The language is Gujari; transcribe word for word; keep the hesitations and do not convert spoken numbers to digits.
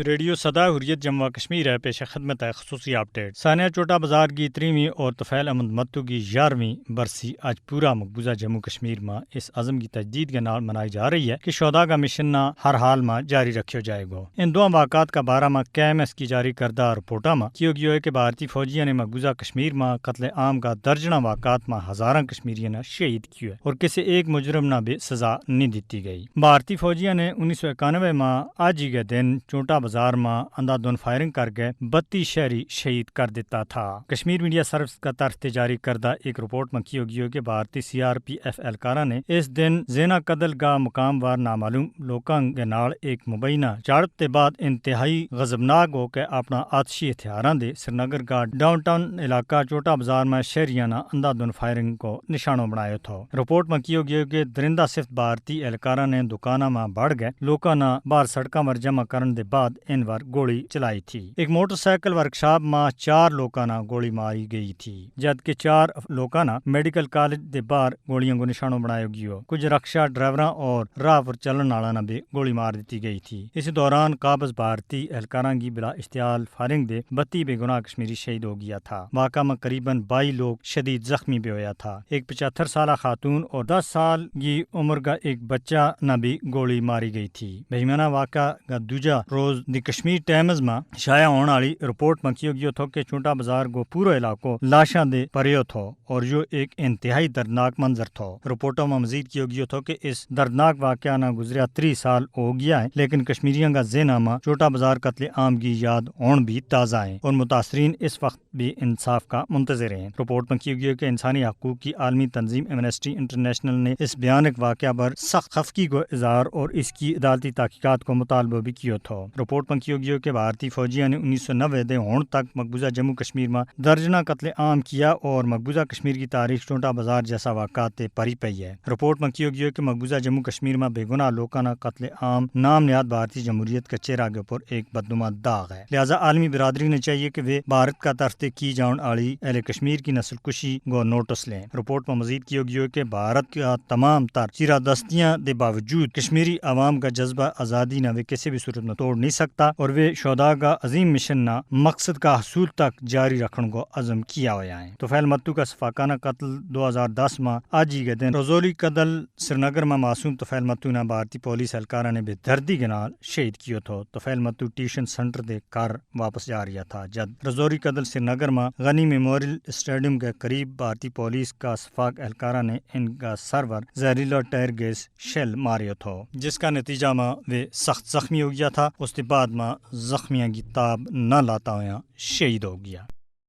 ریڈیو سدا حریت جموں و کشمیر ہے پیش خدمت ہے خصوصی اپڈیٹ۔ سانیہ چوٹا بازار کی تریویں اور طفیل احمد متو کی یارویں برسی اج پورا مقبوضہ جموں کشمیر ما اس عزم کی تجدید کے نال منائی جا رہی ہے کہ شہدا کا مشن نا ہر حال ما جاری رکھیو جائے گو۔ ان دواں واقعات کا بارہ ما کے ایم ایس کی جاری کردہ رپورٹاں ما کیو گیو ہے کہ بھارتی فوجیاں نے مقبوضہ کشمیر ما قتل عام کا درجناں واقعات ما ہزاراں کشمیریاں نا شہید کیو ہے اور کسے ایک مجرم نا بھی سزا نہیں دتی گئی۔ بھارتی فوجیاں نے انیس سو اکانوے ما آج ہی کے دن چونٹا بازار ما اندھا دھن فائرنگ کر کے بتی شہری شہید کر دیتا تھا۔ کشمیر میڈیا سروس کا طرف تے جاری کردہ ایک رپورٹ ما کیو گیو کہ بھارتی سی آر پی ایف اہلکاراں نے اس دن زینا قدل کا مقام وار نامعلوم لوکاں کے نال ایک مبینہ جھڑپ تے بعد انتہائی غضبناک ہو کے اپنا آتشی ہتھیاراں دے سرینگر کا ڈاؤن ٹاؤن علاقہ چوٹا بازار ما شہریاں نا اندھا دھن فائرنگ کو نشانو بنایو تھو۔ رپورٹ ما کیو گیو کہ درندہ صفت بھارتی اہلکاراں نے دکاناں ما بڑھ گئے لوکاں نا باہر سڑکاں ور جمع کرن دے بعد ان ور گولی چلائی تھی۔ ایک موٹر سائیکل ورکشاپ ما چار لوکاں نا گولی ماری گئی تھی، جد کہ چار لوکاں نا میڈیکل کالج دے باہر گولیاں کو نشانو بنایو گیو۔ کچھ رکشا ڈرائیوراں اور راہ پر چلن آلاں نا بھی گولی مار دتی گئی تھی۔ اسی دوران قابض بھارتی اہلکاراں کی بلا اشتعال فائرنگ دے بتی بے گناہ کشمیری شہید ہو گیا تھا۔ واقعہ ما قریباً بائی لوگ شدید زخمی بھی ہویا تھا۔ ایک پچہتر سالہ خاتون اور دس سال کی عمر کا ایک بچہ نا بھی گولی ماری گئی تھی۔ بہیمانہ واقعہ کا دوجا روز دی کشمیر ٹائمز ما شائع ہون آلی رپورٹ ما کیو گیو تھو کہ چونٹا بازار کو پورو علاقو لاشاں دے پریو تھو اور یوہ ایک انتہائی دردناک منظر تھو۔ رپورٹوں ما مزید کیو گیو تھو کہ اس دردناک واقعہ نا گزریا تری سال ہو گیا ہے، لیکن کشمیریاں کا ذہناں ما چوٹا بازار قتل عام کی یاد ہون بھی تازہ ہیں اور متاثرین اس وقت بھی انصاف کا منتظر ہیں۔ رپورٹ ما کیو گیو کہ انسانی حقوق کی عالمی تنظیم ایمنسٹی انٹرنیشنل نے اس بیانک واقعہ پر سخت خفقی کو اظہار اور اس کی عدالتی تحقیقات کو مطالبو بھی کیو تھو۔ رپورٹ ما کیو گیو کہ بھارتی فوجیاں نے انیس سو نوے دے ہون تک مقبوضہ جموں کشمیر ما درجناں قتل عام کیا اور مقبوضہ کشمیر کی تاریخ چونٹا بازار جیسا واقعات تے پری پئی ہے۔ رپورٹ ما کیو گیو کہ مقبوضہ جموں کشمیر ما بے گناہ لوکاں نا قتل عام نام نہاد بھارتی جمہوریت کا چہرہ کے اپر ایک بدنما داغ ہے، لہذا عالمی برادری نے چاہیے کہ وہ بھارت کا طرف تے کی جاؤن آلی اہل کشمیر کی نسل کشی کو نوٹس لیں۔ رپورٹ ما مزید کیو گیو کہ بھارت کا تمام تر چیرا دستیاں دے باوجود کشمیری عوام کا جذبہ آزادی نا وہ کسے بھی صورت ما توڑ نہیں سکتا اور وہ شہدا کا عظیم مشن نا مقصد کا حصول تک جاری رکھن کو عزم کیا ہویا ہیں۔ طفیل متو کا سفاکانہ قتل دو ہزار دس ما آج ہی کے دن رزولی کدل سرینگر ما معصوم طفیل متو نا بھارتی پولیس اہلکاراں نے بے دردی کے نال شہید کیو تھو۔ طفیل متو ٹیوشن سنٹر دے گھر واپس جا رہیا تھا، جد رزوری کدل سرینگر ما غنی میموریل اسٹیڈیم کے قریب بھارتی پولیس کا سفاک اہلکاراں نے ان کا سرور زہریلا ٹائر گیس شیل ماریو تھو، جس کا نتیجہ ما وہ سخت زخمی ہو گیا تھا۔ اس کے بعد ما زخمیاں کی تاب نہ لاتا ہویا شہید ہو گیا۔